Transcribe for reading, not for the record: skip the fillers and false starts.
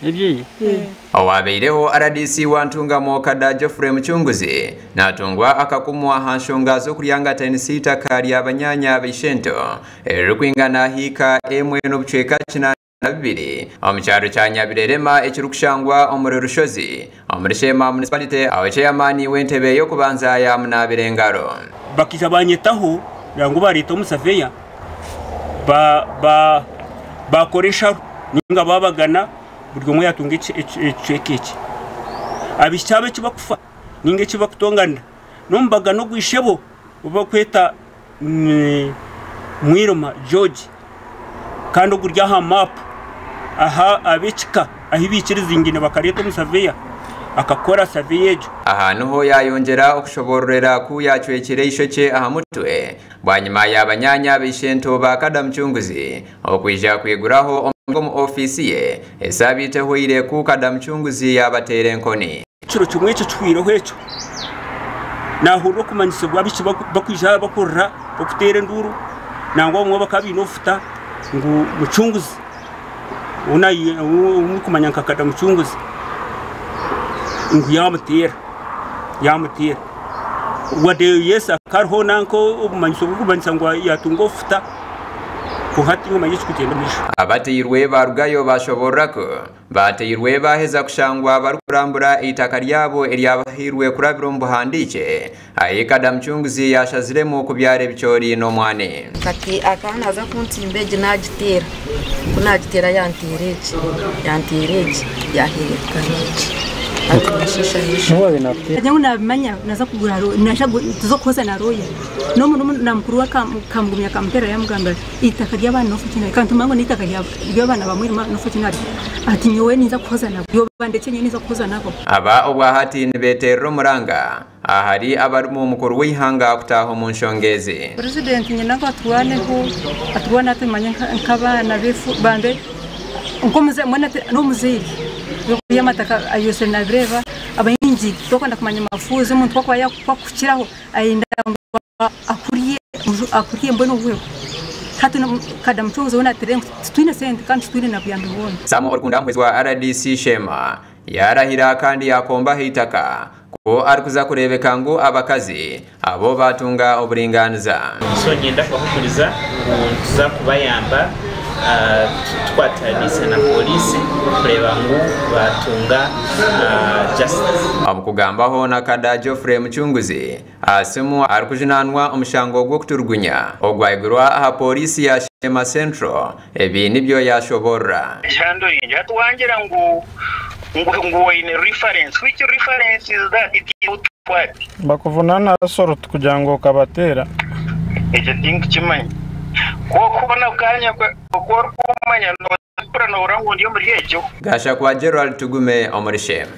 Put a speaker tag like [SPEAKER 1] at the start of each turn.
[SPEAKER 1] Ebyeye.
[SPEAKER 2] Owabaireho rdc wa Ntungamo Kada Geoffrey Mucunguzi natungwa akakumu aha nshonga z'okuryangatanisa eitaka rya banyaanya baishento eririkwingana hiika emwe n'obucweka 82 omu kyaro kya Nyabirerema ekirikushangwa omuri Rushozi omuri Sheema Municipality aho chairman w'entebe y'okubanza yamunaabira engaro.
[SPEAKER 1] Bakaija banyetaho nangwa bareeta omusaveya baakora ensharo nainga baabagana buri omwe yaatunga ekicweka eki. Abaishiki abo eki bakufa nainga eki bakutonganira n'omubagano ogwa ishebo ou barikweta Mwirima George kandi oguri aha maapu aha ab'ekika ahu baikirizaingine bakareeta omusaveya akakora saveya egyo.
[SPEAKER 2] Aha niho yaayongyera okushoboororera ku yaacwekire eishokye aha mutwe bwanyima ya banyaanya b'eishento ba Kada Mucunguzi okwija kwiguraho omu ofiisi ye esaabiiti ehweire ku Kada Mucunguzi yaabateera enkoni.
[SPEAKER 1] Ekiro kimwe ekyo kihweireho ekyo, naahurira okumanyisibwa abaishiki bakwija aha bakurira bakuteera enduuru, nangwa abamwe bakaba baine obufuta ngu mucunguzi ou ndikumanya nka Kada Mucunguzi ngu yaamuteera, yaamuteera. Wade yes hakaba hariho nanka obumanyiso oburikumanyisa ngu yaatunga obufuta kwonka hati tinkumanya ekirikugyenda omu maisho.
[SPEAKER 2] Abateirwe baarugayo baashoboorora ku Baateirwe baaheza kushangwa barikurambura eitaka ryabo eryabahairwe kurabira omu buhandiikye, ahi Kada Mucunguzi yaashaziremu kubyara ebicoori n'omwani.
[SPEAKER 3] Kati akaba naaza kuntsimba egi naagiteera, ku naagiteera yanteera egi, yanteera egi, yaahereruka n'egi. Hati nasheesha n'eishookye.
[SPEAKER 4] Nyowe nabimanya naza kugura naija tuze kuhoza na lawyer na mukuru we akamugumya akamuterera yamugambira Eitaka ry'abaana nofa ki nari? Kandi tumanye ngu n'eitaka ry'abaana ba Mwirima nofa ki nari? Ati nyowe ninza kuhoza nabo. Iwe bandekye nyowe ninza kuhoza nabo.
[SPEAKER 2] Aba obwahati nibeterera omuranga ahari abarimu mukuru w'eihanga kutaaha omu nshonga ezi.
[SPEAKER 4] Purezidenti nyine ngu aturwaneho, aturwane atumanye nk'abaana baitu bambe mbwenu n'omuzaire eby'amataka ayosire nabireeba, abaingi tibakwenda kumanya mafuuzi omuntu ku akuba yakukiraho ayenda ngu akurye akurye mbwenu ohweho hati kada mucunguzi weena atire ngu titwine sente kandi titwine na buyambi bwona.
[SPEAKER 2] Sam Orikunda omuhwezi wa rdc Sheema yaarahira kandi yaakomba aha eitaka ku arikuza kureebeka ngu abakazi abo baatunga oburingaaniza.
[SPEAKER 5] So niinyenda kubahumuriza ngu nituza kubayamba tukwataniise na pooriisi kureeba ngu baatunga justice.
[SPEAKER 2] Omu kugambaho na Kada Geoffrey Mucunguzi, Aha simu arikujunaanwa omushango gw'okuturugunya ogwaigurwa aha pooriisi ya Sheema Central. Ebi nibyo yaashoboorora.
[SPEAKER 6] Handling hati wangira ngu ngu ngu oine reference which reference is that it is what?
[SPEAKER 7] Bakuvunana assault kugira ngu okabateera.
[SPEAKER 6] Ekyo tinkukimanya. Ku okubona akanya oku orikumanya nohurira nohurira ngu ndi omuri ekyo.
[SPEAKER 2] Gashakwa Gerald Tugume omuri Sheema.